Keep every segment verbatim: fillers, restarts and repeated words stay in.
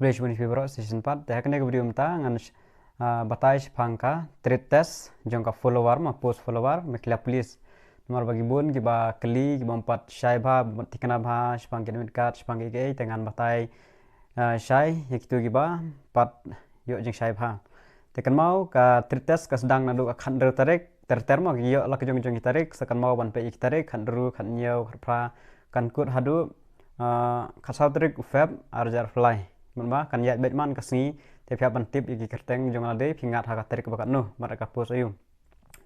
Khublei shibun ïa phi baroh sa shisien pat. Te ha kane ka video mynta ngan ah, batai shaphang ka trade test jong ka follower, ma post follower, ma ki la police. Namar ba ki bun kiba kylli, kiba ym pat shai bha, bym pat thikna bha shaphang ki admit card, shaphang ki ei, te ngan batai ah, shai ïa kito kiba ym pat ïoh jingshai bha. Te kynmaw ka trade test ka sdang naduh ka khathynriew tarik, ter ter mo, ki ïoh la ka jong jong ki tarik, sa kynmaw ban peit ïa ki tarik, khathynriew, khathynñiew, khathynriew, kan kut haduh ah, khatsaw tarik u Feb, ar hajar arphew lai. Mynba kan ïaid beit man ka sngi, te phi hap ban tip ïa ki kyrteng jong lade, phi ngat ha ka tarik ba katno, bad ka post aïu.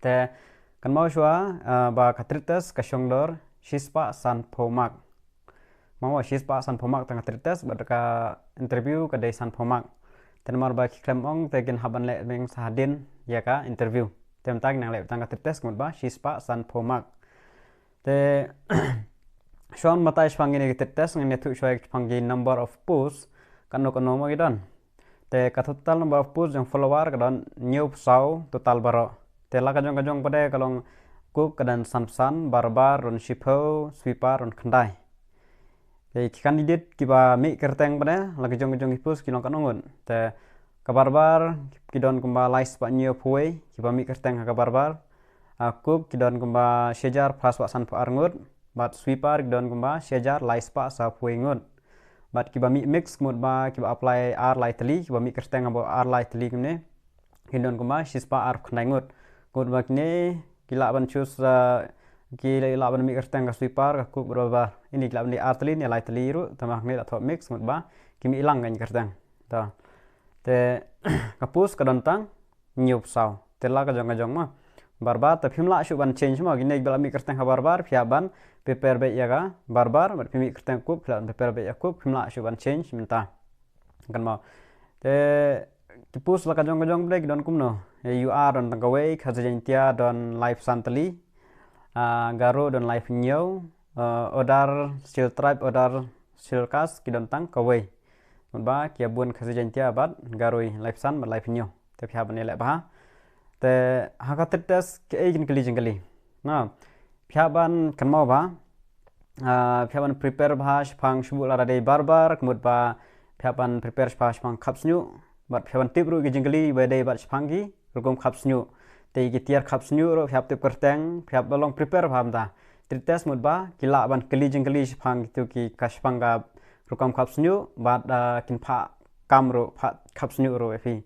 Te kynmaw shuwa ah, ba ka trade test ka shong dor shispah sanphew mark. Kynmaw, shispah sanphew mark tang ka trade test, bad ka interview ka dei sanphew mark. Te namar ba ki khlem ong, te kin hap ban leh biang sa hadien ïa ka interview. Te mynta ki nang leh tang ka trade test, ka mut ba shispah sanphew mark. Te shuwa ban batai shaphang kine ki trade test, ngan ïathuh shuwa shaphang ki number of post, katno katno mo ki don. Te ka total number of post jong follower ka don hynñiewphew saw total baroh. Te la ka jong ka jong pat de, ka long cook ka don sanphew san, barber don shiphew, sweeper don khyndai. Te ki candidate kiba mih kyrteng pat de, la ka jong ka jong ki post ki long katno ngut. Te ka barber ki don kumba laispah hynñiewphew wei kiba mih kyrteng ha ka barber. Ah, cook ki don kumba shi hajar phraspah sanphew ar ngut. Bad sweeper ki don kumba shi hajar laispah sawphew wei ngut. Bad kiba mih mix, ka mut ba kiba apply ar lai tylli, kiba mih kyrteng haba ar lai tylli kumne, ki don kumba shispah arphew khyndai ngut. Ka mut ba kine ki lah ban choose ah, ki lah ban mih kyrteng ka sweeper, ka cook, barber. Ine ki lah ban dei ar tylli ne lai tylli ruh, tangba hangne la thoh mix, ka mut ba ki mih lang ka kyrteng. Ta. Te ka post ka don tang hynñiewphew saw. Te la ka jong ka jong mo. Barber te phim lah shuh ban change mo. Kine kiba la mih kyrteng ha barber, phi hap ban prepare beit ïa ka barber, bad phi mih kyrteng cook, phi lah ban prepare beit ïa cook, phim lah shuh ban change mynta. Kynmaw. Te ki post la ka jong ka jong pat de ki don kumno. Ïa U R don tang kawei, Khasi Jaiñtia don laiphew san tylli. Ah, Garo don laiphew hynñiew. Ah, other Scheduled Tribe, other Scheduled Caste ki don tang kawei. Mut ba ki ïa bun Khasi Jaiñtia bad Garo, laiphew san bad laiphew hynñiew. Te phi hap ban ïaleh bha. Te ha ka trade test kiei kin kylli jingkylli. Na, phi hap ban kynmaw ba ah, phi hap ban prepare bha shaphang shu buh lada dei barber, ka mut ba phi hap ban prepare shaphang, shaphang khapsniuh. Bad phi hap ban tip ruh ki jingkylli ba dei bad shaphang ki rukom khapsniuh. Te ki tiar khapsniuh ruh phi hap tip kyrteng, phi hap ban long prepare bha mynta. Trade test mut ba ki lah ban kylli jingkylli shaphang kito ki ka shaphang ka rukom khapsniuh, bad ah, kin phah kam ruh, phah khapsniuh ruh ïa phi.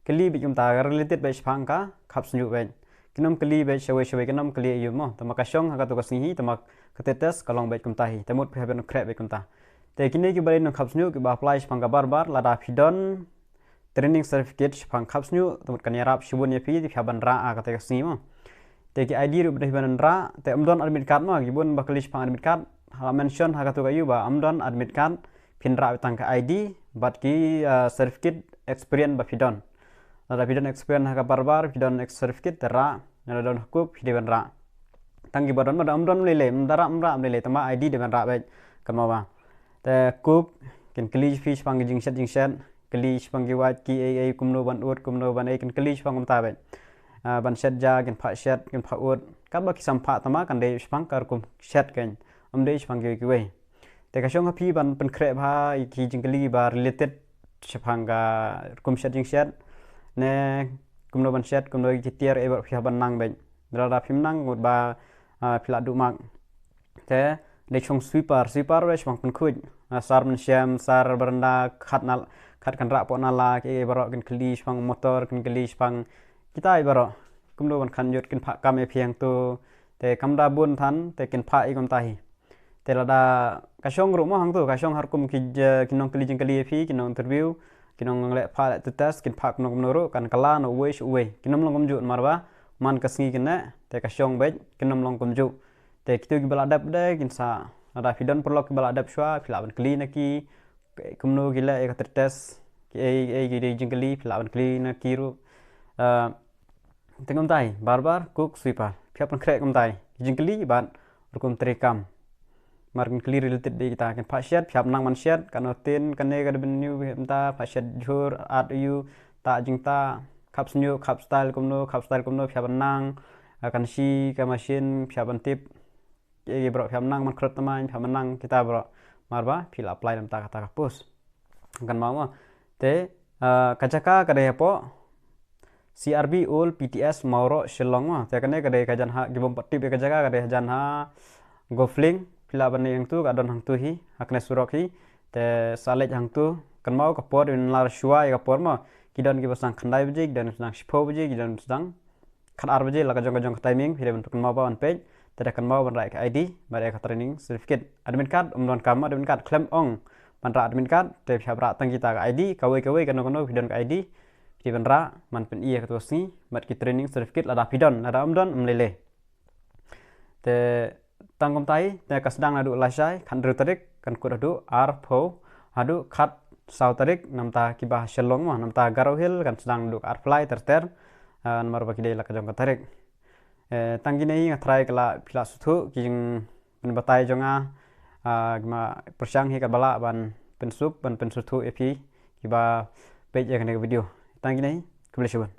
Kylli beit kumta, related beit shaphang ka khapsniuh beit. Kin ym kylli beit shawei shawei, kin ym kylli aïu mo. Tangba ka shong ha kato ka sngi hi, tangba ka trade test ka long beit kumta hi. Te mut phi hap ban khreh beit kumta. Te kine kiba dei nongkhapsniuh kiba apply shaphang ka barber, lada phi don training certificate shaphang khapsniuh, te mut kan ïarap shibun ïa phi, te phi hap ban rah ha kata ka sngi mo. Te ki I D ruh phi hap ban rah, te ym don admit card mo, ki bun ba kylli shaphang admit card. Ha la mention ha kato ka aïu ba ym don admit card, phin rah tang ka I D bad ki ah, certificate experience ba phi don. Lada phi don experience ha ka barber, phi don ex-, certificate, te rah. Lada don ha cook, phi dei ban rah. Tang kiba don, lada ym don ym lei lei, ym da rah, ym rah ym lei lei, tangba I D dei ban rah beit, kynmaw ba. Te cook kin kylli phi shaphang ki jingshet jingshet, kylli shaphang ki wait, ki ei ei, kumno ban ud, kumno ban ei, kin kylli shaphang kumta beit. Ah, ban shet ja, kin phah shet, kin phah ud. Katba ki sam phah, tangba kan dei shaphang ka rukom shet kein, ym dei shaphang kiwei kiwei. Te ka shong ha phi ban pynkhreh bha ïa ki jingkylli ba related shaphang ka rukom shet jingshet, ne kumno ban shet, kumno ki tiar, eh, ba phi hap ban nang beit. Lada phim nang, mut ba ah, phi la duh mark. Te dei shong sweeper, sweeper dei shaphang pynkhuid. Ah, sar mynshem, sar baranda, khat nal-, khat kynrah poh nala, ki ei baroh, kin kylli shaphang motor, kin kylli shaphang kitai baroh. Kumno ban khan jot, kin phah kam ïa phi hangto. Te kam da bun than, te kin phah ïa kumta hi. Te lada ka shong ruh mo hangto, ka shong ha rukom ki je-, ki nongkylli jingkylli ïa phi, ki nong interview, ki nongleh phah leh test, kin phah kumno kumno ruh, kan kylla na uwei sha uwei. Kin ym long kumjuh, namar ba man ka sngi kane, te ka shong beit, kin ym long kumjuh. Te kito kiba la dep de, kin sa, lada phi don paralok kiba la dep shuwa, phi lah ban kylli na ki, kumno ki leh ïa ka trade test, ki ei ei ki dei jingkylli, phi lah ban kylli na ki ruh. Ah, te kumtai, barber, cook, sweeper. Phi hap pynkhreh kumtai ki jingkylli bad rukom trei kam. Namar kin kylli related beit kita, kin phah shet, phi hap nang ban shet, katno tin, kane ka da bynñiew mynta, phah shet jhur, at aïu, tah jingtah, khapsniuh, khap style kumno, khap style kumno, phi hap ban nang, ah, kan shi ka machine, phi hap ban tip. Ki ei baroh, phi hap nang ban khrot thymmai, phi hap nang kita baroh. Namar ba phi la apply na bynta kata ka post. Kynmaw mo. Te ka jaka ka dei hapoh C R B Old P T S Mawroh Shillong mo. Te kane ka dei ka jan ha, ki bym pat tip ïa ka jaka, ka dei ha jan ha Golf Link. Phi lah ban leit hangtu, ka don hangtu hi, ha kane surok hi. Te sa leit hangtu, kynmaw ka por, yn lar shuwa ïa ka por mo. Ki don kiba sdang khyndai baje, ki don kiba sdang shiphew baje, ki don kiba sdang khatar baje, la ka jong ka jong ka timing, phi dei ban kynmaw ba ban peit. Te dei kynmaw ban rah ka I D bad ïa ka training certificate. Admit card ym don kam, admit card khlem ong ban rah admit card, te phi hap rah tang kita ka I D, kawei kawei kano kano phi don ka I D, phi dei ban rah ban pyni ïa kato ka sngi bad ki training certificate lada phi don, lada ym don ym lei lei. Te tang kumta hi, te ka sdang naduh lashai khathynriew tarik, kan kut haduh arphew, haduh khatsaw tarik, namar kiba ha Shillong mo, namar Garo Hills kan sdang naduh arphew lai ter ter, namar ba ki dei la ka jong ka tarik. Tang kine hi, nga tharai ka la, phi la sngewthuh ki jingpynbatai jong nga, ki ma pyrshang hi katba lah ban pynsuk, ban pynsngewthuh ïa phi kiba peit ïa kane ka video. Tang kine hi, khublei shibun.